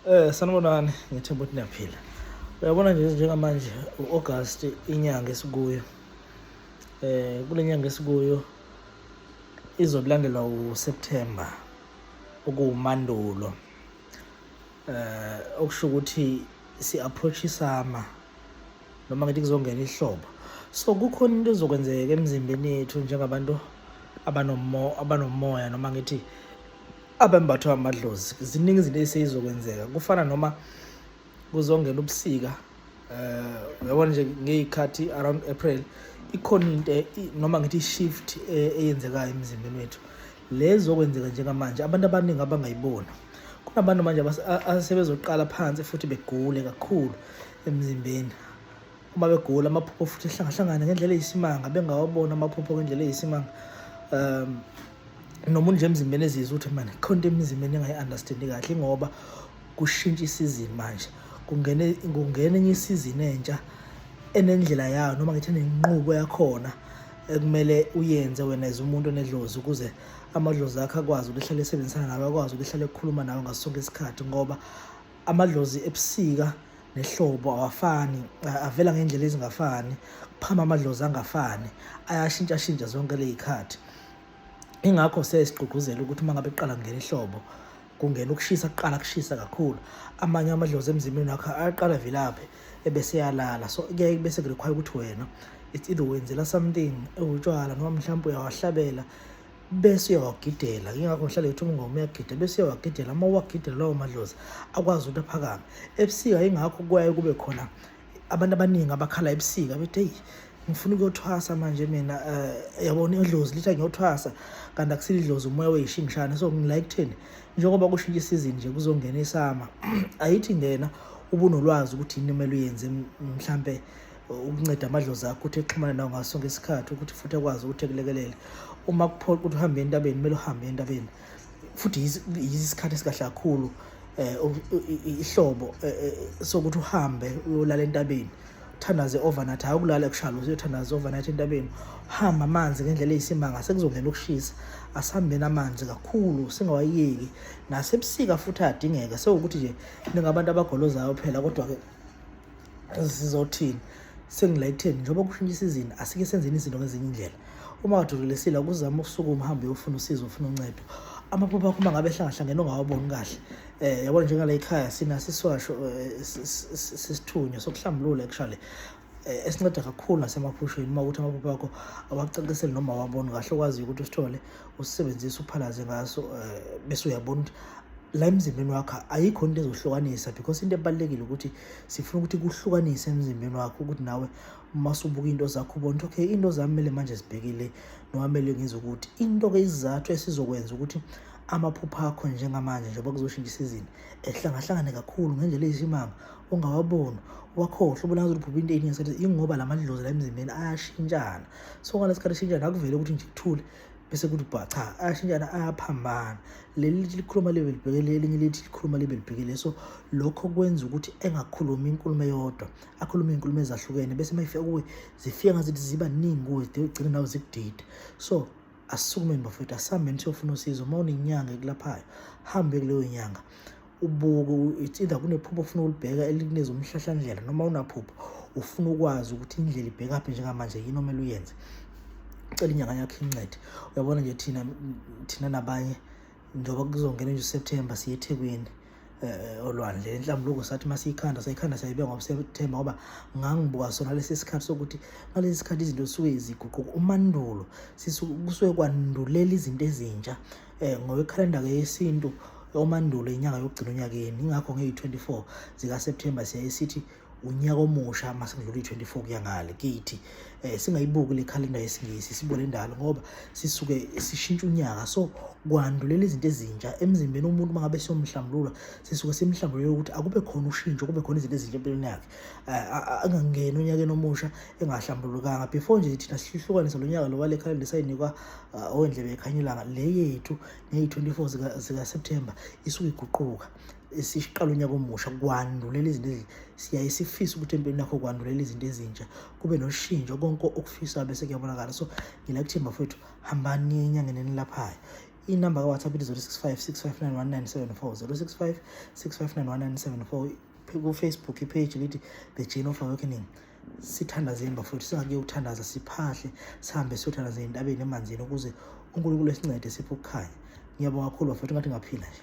Sanibonani, ngithemba ukuthi niyaphila. Uyabona nje njengamanje u-August inyanga esikuyo. Kule nyanga esikuyo izokulandelwa uSeptember okuwuMandulo. Okusho ukuthi si-approach isummer noma ngithi kuzongena ihlobo. So kukhona into ezokwenzeka emzimbeni yethu njengabantu abanomoya noma ngithi abembathwa amadlozi. Ziningi izinto eziseyizokwenzeka, kufana noma kuzongena ubusika. Uyabona nje ngey'khathi around April ikhona into noma ngithi i-shift eyenzekayo emzimbeni wethu. Le zokwenzeka njengamanje abantu abaningi abangayiboni. Kunabantu manje asebezoqala phansi futhi begule kakhulu emzimbeni. Uma begula amaphupho futhi ehlangahlangana ngendlela eyisimanga, bengawaboni amaphupho ngendlela eyisimanga. Nomuntu nje emzimbeni ezizwa ukuthi mani khona into emzimbeni engayi-understandi kahle, ngoba kushintsha isizini manje, kungena enye isizini entsha enendlela yayo noma ngithi enenqubo yakhona ekumele uyenze wena as umuntu onedlozi, ukuze amadlozi akho akwazi ukuthi ehlale esebenzisana nawe, akwazi ukuthi ehlale ekhuluma nawe ngaso sonke isikhathi. Ngoba amadlozi ebusika nehlobo awafani, avela ngendlela ezingafani, kuphama amadlozi angafani, ayashintshashintsha zonke ley'khathi. Ingakho sesigqugquzela ukuthi uma ngabe kuqala kungena ihlobo, kungena ukushisa, kuqala kushisa kakhulu, amanye amadlozi emzimbeni wakho ayaqala vilaphe ebese eyalala. So kuyaye bese kurequire ukuthi wena it's either wenzela something ewutshwala noma mhlawumbe uyawahlabela bese uyawagidela. Yingakho ngihlale ngithi umngoma uyagida bese uyawagidela. Uma uwagidela lawo madlozi akwazi ukuthi aphakame ebusika. Yingakho kuyaye kube khona abantu abaningi abakhala ebusika bethi, eyi ngifuna ukuyothwasa manje mina. Yabona idlozi lithi ngiyothwasa, kanti akusilo idlozi, umoya weyishingishane. So ngila ekutheni njengoba kushintsha isizini nje kuzongena isama, ayithi ngena ubunolwazi ukuthi yini kumele uyenze, mhlampe ukunceda amadlozi akho ukuthi exhumane nawo ngaso sonke isikhathi, ukuthi futhi akwazi ukuthi ekulekelele. Uma kuphoqa ukuthi uhambe entabeni, kumele uhambe entabeni. Futhi yizi isikhathi esikahle kakhulu ihlobo sokuthi uhambe uyolala entabeni, uthandaze overnight. Hhayi ukulala ekushalo, uyothandaza overnight entabeni, hamba amanzi ngendlela eyisimanga. Sekuzongena ukushisa, asihambeni amanzi kakhulu, singawayeki. Nasebusika futhi ayadingeka. Sewukuthi nje ningabantu abagolozayo phela, kodwa-ke sizothini, sengila ekutheni njengoba kushintsha isizini asike senzeni izinto ngezinye indlela. Uma kade urilesile, akuzame ukusukuma uhambe uyofuna usizo, ufuna uncedo. Amaphupho akho uma ngabe ehlangahlangene ungawaboni kahle, yabona njengala ekhaya sinaso isiwasho sesithunywa sokuhlambulula actually, esinceda kakhulu nasemaphusheni. Uma ukuthi amaphupho akho awacaciseli noma awaboni kahle, okwaziyo ukuthi usithole usisebenzise uphalaze ngaso, bese uyabona ukuthi la emzimbeni wakho ayikho into ezohlukanisa. Because into ebalulekile ukuthi sifuna ukuthi kuhlukanise emzimbeni wakho, ukuthi nawe uma usubuka into zakho ubone ukuthi okay, into zami kumele manje zibhekile noma kumele ngizwe ukuthi into-ke. Isizathu esizokwenza ukuthi amaphupho akho njengamanje njengoba kuzoshintsha isizini ehlangahlangane kakhulu ngendlela eyisimanga, ungawaboni, uwakhohlwe, ubona ngathi uphupha into eyiningi ngesikhathi, ingoba la madlozi la emzimbeni ayashintshana. So ngalesi sikhathi eshintshana akuvele ukuthi nje kuthule bese kuthi bha, cha, ayashintshana, ayaphambana. Leli lithi likhuluma libe libhekele elinye, lithi likhuluma libe libhekele. So lokho kwenza ukuthi engakhulumi inkulumo eyodwa, akhulume iy'nkulumo ezahlukene, bese uma ifika kuwe zifika ngazithi ziba ningi kuwe, zigcine nawe zikudida. So asisukumeni bafowethu, asihambeni siyofuna usizo. Uma unenyanga ekulaphayo, hambe kuleyo nyanga ubuke. It's either kunephupho ofuna ukulibheka elikunikeza umhlahlandlela, noma unaphupho ufuna ukwazi ukuthi indlela ibhekaphi njengamanje, yini omele uyenze, cela inyanga yakho incede. Uyabona nje thina nabanye njengoba kuzongena nje uSeptember siye eThekwini, olwandle. Inhlambuluko sathi masiyikhanda sayikhanda sayibeka ngoSeptember, ngoba ngangibuka sona lesi sikhathi sokuthi ngalesi sikhathi izinto zisuke ziguquka. Umandulo kusuke kwandulela izinto ezintsha. Ngokwekhalenda-ke yesintu, omandulo inyanga yokugcina onyakeni. Ingakho ngeyi-24 zikaSeptember siyaye sithi unyaka omusha uma sekudlula i-24 kuya ngale kithi. Singayibuki le khalenda yesiNgisi, sibone indalo, ngoba sisuke sishintsha unyaka, so kwandulela izinto ezintsha emzimbeni womuntu. Uma ngabe siyomhlambulula, sisuke simhlambululela ukuthi akube khona ushintsho, kube khona izinto ezintsha empilweni yakhe, angangeni onyakeni omusha engahlambulukanga. Before nje thina sihlukanisa lo nyaka lo wale khalenda esayinikwa owendlebe ekhanya ilanga le yethu, ngeyi-24 zikaSeptember isuke iguquka, siqala unyaka omusha, kwandulela izinto. Siyaye sifise ukuthi empilweni yakho kwandulela izinto ezintsha, kube noshintsho, konke okufisayo bese kuyabonakala. So ngila kuthini bafowethu, hambani niye enyangeni enilaphayo. Inamba ka-WhatsApp ithi 065 659 1974, 065 659 1974. Ku-Facebook ipage lithi The Journey of Awakening. Sithandazeni bafowethu, singakuye ukuthandaza, siphahle, sihambe siyothandaza ey'ntabeni, emanzini, ukuze uNkulunkulu esincede, siphe ukukhanya. Ngiyabonga kakhulu bafowethu, ngathi ngaphila nje.